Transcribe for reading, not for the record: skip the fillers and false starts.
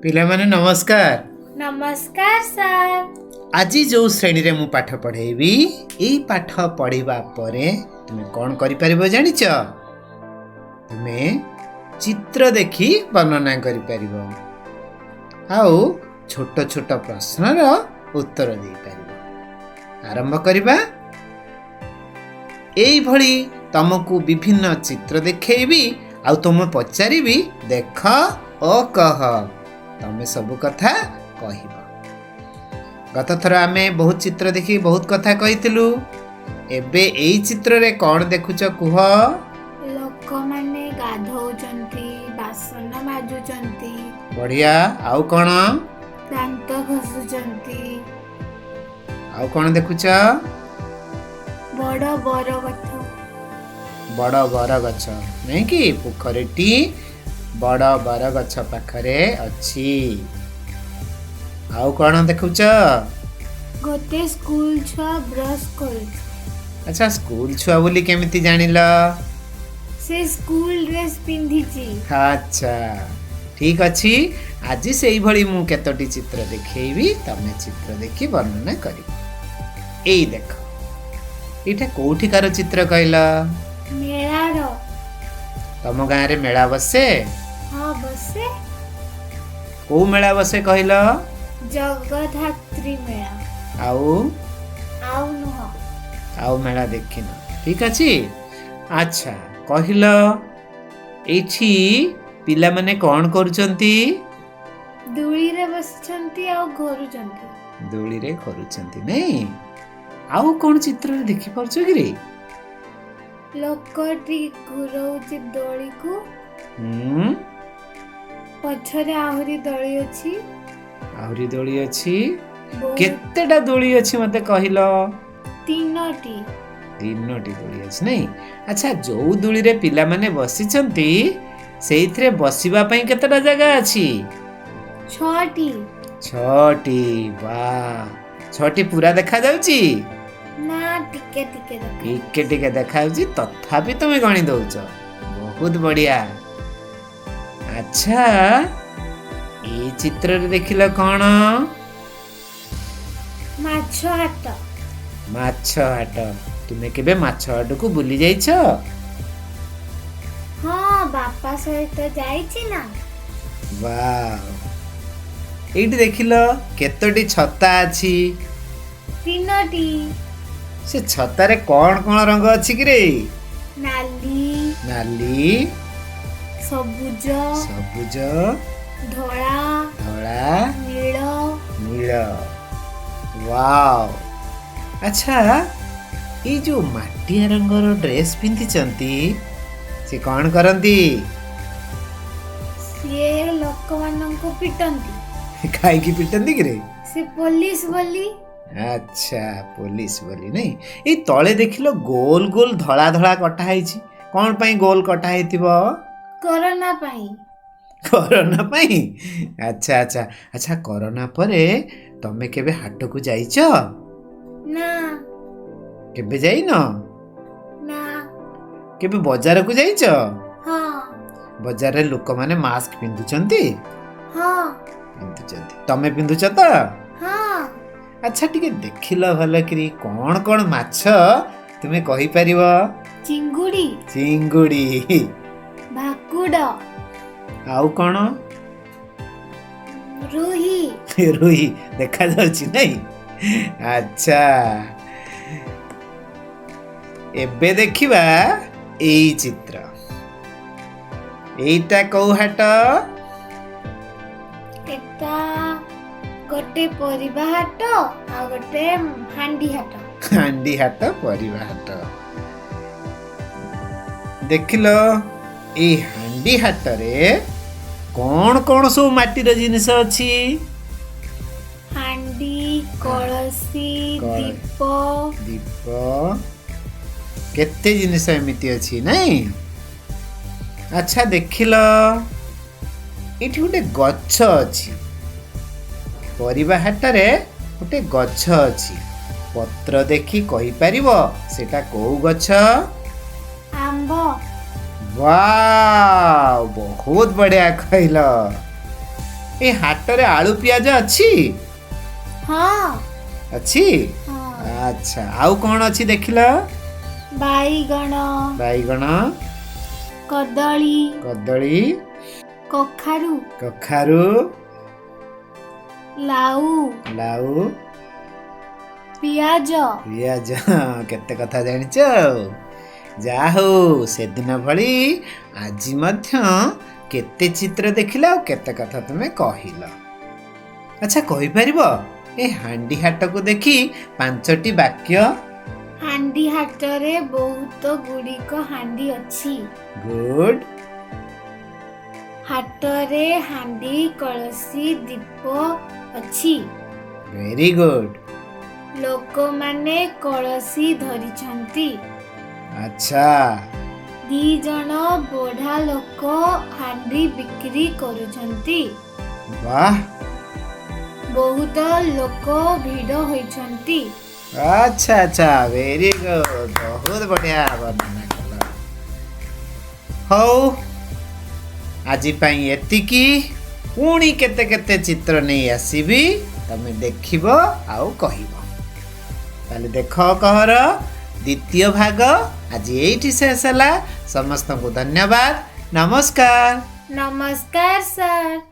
ପିଲାମାନେ ନମସ୍କାର। ନମସ୍କାର ସାର୍। ଆଜି ଯେଉଁ ଶ୍ରେଣୀରେ ମୁଁ ପାଠ ପଢ଼େଇବି, ଏଇ ପାଠ ପଢ଼ିବା ପରେ ତୁମେ କ'ଣ କରିପାରିବ ଜାଣିଛ? ତୁମେ ଚିତ୍ର ଦେଖି ବର୍ଣ୍ଣନା କରିପାରିବ ଆଉ ଛୋଟ ଛୋଟ ପ୍ରଶ୍ନର ଉତ୍ତର ଦେଇପାରିବ। ଆରମ୍ଭ କରିବା। ଏଇଭଳି ତମକୁ ବିଭିନ୍ନ ଚିତ୍ର ଦେଖେଇବି ଆଉ ତୁମ ପଚାରିବି, ଦେଖ ଓ କହ, ତମେ ସବୁ କଥା କହିବ। ଗତଥର ଆମେ ବହୁତ ଚିତ୍ର ଦେଖି ବହୁତ କଥା କହିଥିଲୁ। ଏବେ ଏଇ ଚିତ୍ରରେ କ'ଣ ଦେଖୁଛ କୁହ? ଲୋକମାନେ ଗାଧଉଛନ୍ତି, ବାସନ ମାଜୁଛନ୍ତି। ବଢିଆ, ଆଉ କ'ଣ? ଦାନ୍ତ ଘଷୁଛନ୍ତି। ଆଉ କ'ଣ ଦେଖୁଛ? ବଡ଼ ବରଗଛ। ବଡ଼ ବରଗଛ ନାଇଁ କି? ପୋଖରୀଟି ବଡ଼ ବରଗଛ ପାଖରେ ଅଛି। ଆଉ କ'ଣ ଦେଖୁଛ? ଗୋଟେ ସ୍କୁଲ ଛୁଆ ବ୍ରଶ କରୁଛି। ଆଚ୍ଛା, ସ୍କୁଲ ଛୁଆ ବୋଲି କେମିତି ଜାଣିଲ? ସେ ସ୍କୁଲ ଡ୍ରେସ୍ ପିନ୍ଧିଛି। ଆଚ୍ଛା, ଠିକ ଅଛି। ଆଜି ସେଇଭଳି ମୁଁ କେତୋଟି ଚିତ୍ର ଦେଖେଇବି, ତମେ ଚିତ୍ର ଦେଖି ବର୍ଣ୍ଣନା କରିବ। ଏଇ ଦେଖ, ଏଇଟା କୋଉଠିକାର ଚିତ୍ର କହିଲ? ମେଳାର। ତମ ଗାଁରେ ମେଳା ବସେ? ହଁ, ବସେ। କୋଉ ମେଳା ବସେ କହିଲ? ଜଗଧାତ୍ରୀ ମେଳା। ଆଉ? ଆଉ ନୁହଁ। ଆଉ ମେଳା ଦେଖିନ। ଠିକ ଅଛି। ଆଚ୍ଛା କହିଲ, ଏଇଠି ପିଲାମାନେ କ'ଣ କରୁଛନ୍ତି? ଦୋଳିରେ ବସିଛନ୍ତି ଆଉ ଘରୁଛନ୍ତି। ଦୋଳିରେ କରୁଛନ୍ତି ନାଇଁ? ଆଉ କ'ଣ ଚିତ୍ରରେ ଦେଖିପାରୁଛ କିରେ? ଲୋକଟି ଘୁରଉଛି ଦୋଳିକୁ। ହୁଁ। ପଛରେ ଆହୁରି ଦୋଳି ଅଛି। ଆହୁରି ଦୋଳି ଅଛି। ବହୁତ। କେତେଟା ଦୋଳି ଅଛି ମତେ କହିଲ? ତିନୋଟି। ତିନୋଟି ଦୋଳି ଅଛି ନାଇଁ? ଆଚ୍ଛା, ଯୋଉ ଦୋଳିରେ ପିଲାମାନେ ବସିଛନ୍ତି ସେଇଥିରେ ବସିବା ପାଇଁ କେତେଟା ଜାଗା ଅଛି? ଛଅଟି। ଛଅଟି। ବା, ଛଅଟି ପୁରା ଦେଖାଯାଉଛି? ନା, ଟିକେ ଟିକେ ଦେଖା। ଟିକେ ଟିକେ ଦେଖାଯାଉଛି, ତଥାପି ତମେ ଗଣି ଦଉଛ, ବହୁତ ବଢିଆ। ଆଚ୍ଛା, ଏଇ ଚିତ୍ରରେ ଦେଖିଲ କ'ଣ? ମାଛ ହାଟ। ମାଛ ହାଟ। ତୁମେ କେବେ ମାଛ ହାଟକୁ ବୁଲି ଯାଇଛ? ହଁ, ବାପା ସହିତ ଯାଇଛି ନା। ୱାଓ। ଏଇଠି ଦେଖିଲ କେତୋଟି ଛତା ଅଛି? ତିନୋଟି। ସେ ଛତାରେ କ'ଣ କ'ଣ ରଙ୍ଗ ଅଛି କିରେ? ନାଲି। ନାଲି। ସବୁଜ। ସବୁଜ। ଧଳା। ଧଳା। ନୀଳ। ନୀଳ। ୱାଓ। ଆଚ୍ଛା, ଏଇ ଯୋଉ ମାଟିଆ ରଙ୍ଗର ଡ୍ରେସ୍ ପିନ୍ଧିଛନ୍ତି ସେ କ'ଣ କରନ୍ତି? ସିଏ ଲୋକମାନଙ୍କୁ ପିଟନ୍ତି। କାହିଁକି ପିଟନ୍ତି କିରେ? ସେ ପୋଲିସ ବୋଲି। ଆଚ୍ଛା, ପୋଲିସ ବୋଲି ନାଇଁ? ଏଇ ତଳେ ଦେଖିଲ ଗୋଲ ଗୋଲ ଧଳା ଧଳା କଟା ହେଇଛି, କ'ଣ ପାଇଁ ଗୋଲ କଟା ହେଇଥିବ? କରୋନା ପାଇଁ। କରୋନା ପାଇଁ। ଆଚ୍ଛା ଆଚ୍ଛା ଆଚ୍ଛା, କରୋନା ପରେ ତମେ କେବେ ହାଟକୁ ଯାଇଛ? ନା। କେବେ ଯାଇନ? ନା। କେବେ ବଜାରକୁ ଯାଇଛ? ହଁ। ବଜାରରେ ଲୋକମାନେ ମାସ୍କ ପିନ୍ଧୁଛନ୍ତି? ହଁ। ପିନ୍ଧୁଛନ୍ତି। ତମେ ପିନ୍ଧୁଛ ତ? ହଁ। ଆଚ୍ଛା, ଟିକେ ଦେଖିଲ ଭଲ କିରି କ'ଣ କ'ଣ ମାଛ ତୁମେ କହିପାରିବ? ଚିଙ୍ଗୁଡ଼ି। ଚିଙ୍ଗୁଡ଼ି। ଭାକୁଡ଼। ଆଉ କ'ଣ? ରୁହି। ରୋହି ଦେଖାଯାଉଛି ନାଇଁ? ଆଚ୍ଛା, ଏବେ ଦେଖିବା ଏଇ ଚିତ୍ର। ଏଇଟା କୋଉ ହାଟ? ଏଟା ଗୋଟେ ପରିବା ହାଟ ଆଉ ଗୋଟେ ହାଣ୍ଡି ହାଟ। ହାଣ୍ଡି ହାଟ, ପରିବା ହାଟ। ଦେଖିଲ, ଏଇ ହାଣ୍ଡି ହାଟରେ କ'ଣ କ'ଣ ସବୁ ମାଟିର ଜିନିଷ ଅଛି? ହାଣ୍ଡି, କଳସୀ, ଦୀପ। ଦୀପ, କେତେ ଜିନିଷ ଏମିତି ଅଛି ନାଇଁ? ଆଚ୍ଛା ଦେଖିଲ, ଏଇଠି ଗୋଟେ ଗଛ ଅଛି। ପରିବା ହାଟରେ ଗୋଟେ ଗଛ ଅଛି, ପତ୍ର ଦେଖି କହିପାରିବ ସେଟା କୋଉ ଗଛ? ଆମ୍ବ। ୱାଓ, ବହୁତ ବଢିଆ କହିଲ। ଏ ହାଟରେ ଆଳୁ ପିଆଜ ଅଛି? ହଁ। ଅଛି? ହଁ। ଆଚ୍ଛା, ଆଉ କ'ଣ ଅଛି ଦେଖିଲ? ବାଇଗଣ। ବାଇଗଣ। କଦଳୀ। କଦଳୀ। କଖାରୁ। କଖାରୁ। ଲାଉ। ଲାଉ। ପିଆଜ। ପିଆଜ। କେତେ କଥା ଜାଣିଛ ଆଉ। ଯାହା ହଉ, ସେଦିନ ଭଳି ଆଜି ମଧ୍ୟ କେତେ ଚିତ୍ର ଦେଖିଲ ଆଉ କେତେ କଥା ତୁମେ କହିଲ। ଆଚ୍ଛା, କହିପାରିବ ଏ ହାଣ୍ଡି ହାଟକୁ ଦେଖି ପାଞ୍ଚଟି ବାକ୍ୟ? ହାଣ୍ଡି ହାଟରେ ବହୁତ ଗୁଡ଼ିକ ହାଣ୍ଡି ଅଛି। ଗୁଡ୍। ହାଟରେ ହାଣ୍ଡି, କଳସୀ, ଦୀପ ଅଛି। Very good. ଲୋକମାନେ କଳସୀ ଧରିଛନ୍ତି। ଆଚ୍ଛା। ଦି ଜଣ ବୁଢ଼ା ଲୋକ ହାଣ୍ଡି ବିକ୍ରି କରୁଛନ୍ତି। ବାহ। ବହୁତ ଲୋକ ଭିଡ଼ ହୋଇଛନ୍ତି। ଆଚ୍ଛା, ଭେରି ଗୁଡ୍। ବହୁତ ବଢ଼ିଆ ବର୍ଣ୍ଣନା କଲ। ହଉ, ଆଜି ପାଇଁ ଏତିକି। ପୁଣି କେତେ କେତେ ଚିତ୍ର ନେଇ ଆସିବି, ତମେ ଦେଖିବ ଆଉ କହିବ। ତାହେଲେ ଦେଖ କହର ଦ୍ୱିତୀୟ ଭାଗ ଆଜି ଏଇଠି ଶେଷ ହେଲା। ସମସ୍ତଙ୍କୁ ଧନ୍ୟବାଦ। ନମସ୍କାର। ନମସ୍କାର ସାର୍।